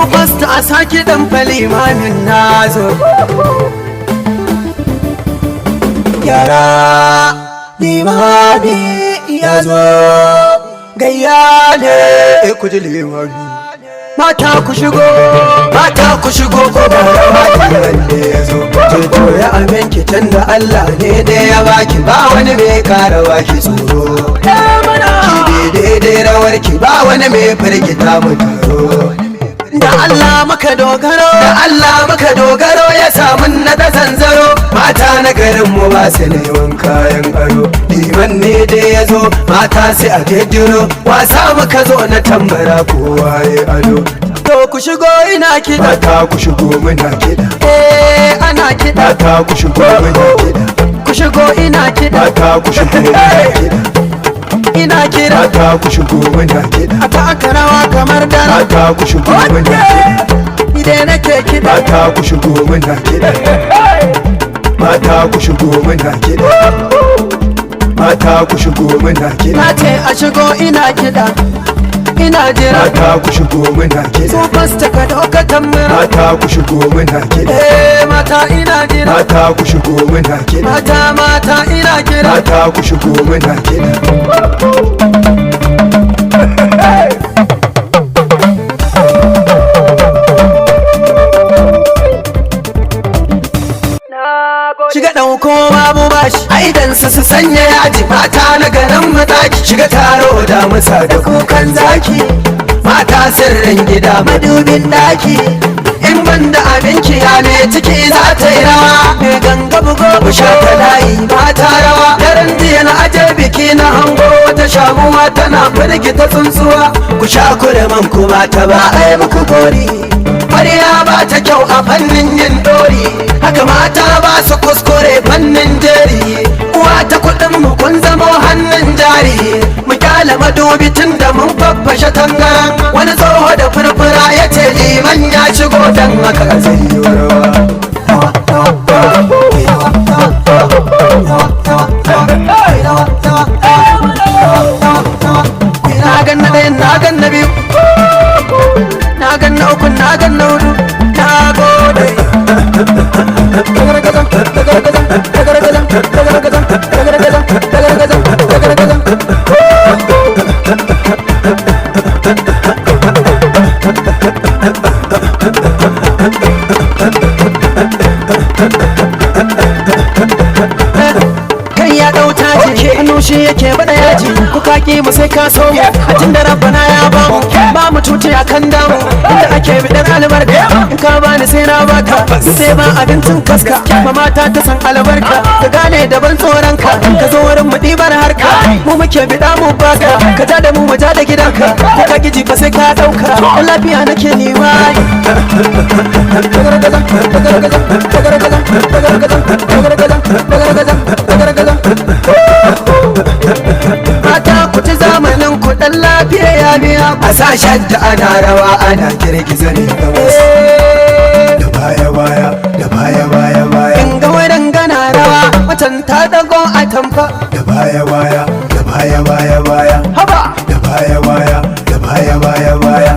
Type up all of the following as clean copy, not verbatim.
Superstar a saki dan falimamin nazo. Yara limami ya zo, gayya ne ku ji limami. Mata ku shigo, mata ku shigo, ko ba wanda ya zo. Jujjuya abinki can da Allah ne da ya baki, ba wani mai kara baki tsoro. Ki daidai rawar ki, ba wani mai firgita mu taro. Da Allah muka dogaro, da Allah muka dogaro, ya samu na da zanzaro. Mata na garin mu ba su neman kayan aro. Liman ne dai ya zo, mata sai a jejjiro. Wasa muka zo na tambara, kowa ya ado. To ku shigo ina kiɗa. Mata ku shigo muna kiɗa. Eh, ana kiɗa. Mata ku shigo muna kiɗa. Ku shigo ina kiɗa. Mata ku shigo muna kiɗa. Ina kira. Mata ku shigo muna kiɗa. A taka rawa kamar dara. Mata ku shigo muna kiɗa. Ni dai nake kiɗa. Mata ku shigo muna kiɗa. Mata ku shigo muna kiɗa. Mata ku shigo muna kiɗa. Na ce a shigo ina kiɗa. Ina jira. Mata ku shigo muna kiɗa. Superstar ka ɗauka tambura. Mata ku shigo muna kiɗa. Eh, mata ina jira. Mata ku shigo muna kiɗa. Mata mata ina kira. Mata ku shigo muna kiɗa. Shiga ɗauko babu bashi. Aidan su su sanya yaji, mata na garin mataki. Shiga taro da musa da kukan zaki. Mata sirrin gida, madubin daki. In ban da abinci ya me ciki za ta yi rawa. Me ganga bugo. Mu sha ta layi mata rawa. Daren jiya na aje biki, na hango wata shamuwa tana firgita tsuntsuwa. Ku sha kureman ku mata, ba ai muku gori. Ƙwarya ba ta kyau a fannin yin dori, haka mata ba su kuskure fannin jeri. Uwa ta kuɗin mu, kun zamo hannun jari. Mu kyale madubi tun da mun faffashe tangaran. Wani tsoho da furfura ya ce liman ya shigo, dan haka zai yi rawa. Na gan na ɗaya, na gan na biyu, na gan na uku, na gan na hudu. Na gode. Kai ya ɗau taji, hannu shi yake bada yaji. Ku kaki mu sai ka so mu. A tun da rabbana ya ba mu, ba mu cuci a kan damu. Inda ake bidan albarka, in ka bani sai na baka. Sai ba abincin kaska, ma mata ta san albarka. Ka gane daban tsoron ka, ka zo wurin mu ɗibar harka. Mu muke biɗa mu baka, ka ja da mu mu ja da gidanka. Ko ka giji ba sai ka ɗauka, in lafiya nake niwa. Mata ku ci zamanin ku, ɗan lafiya ya biya. A sashen da ana rawa ana girgiza ne gabas da baya baya da baya baya baya. In ga wurin gana rawa, watan ta dago a tamfa. Da baya baya da baya baya baya. Haba. Da baya baya da baya baya baya.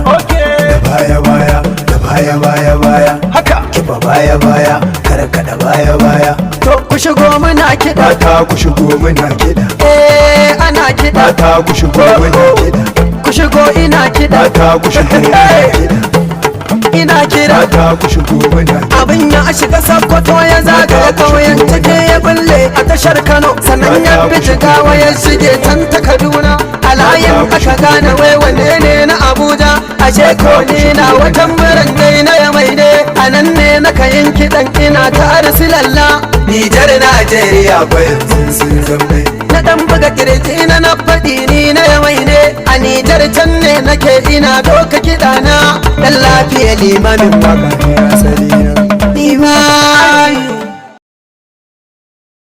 Da baya baya da baya baya baya. Haka. Kiba baya baya, karkada baya baya. To ku shigo muna kiɗa. Mata ku shigo muna kiɗa. Eh, ana kiɗa. Mata ku shigo muna kiɗa. Ku shigo ina kiɗa. Mata ku shigo muna kiɗa. Ina kira. Mata ku shigo muna kiɗa. Abin ya shiga Sakkwato, ya zagaya kauyen cike, ya bulle a tashar Kano, sannan ya fi Jigawa, ya shige can ta Kaduna. A layin aka gane wai wanne ne na Abuja, ashe ko ni na watan biran dai na ya mai ne. A nan ne na kayin kiɗan ina ta arsilalla. Nijar, Najeriya ba yanzu sun zambe. Na dan buga kirji na, na faɗi ni na yamai ne. A Nijar can ne nake ina doka kiɗa na dan lafiya limamin Waka ne asali na. Limami.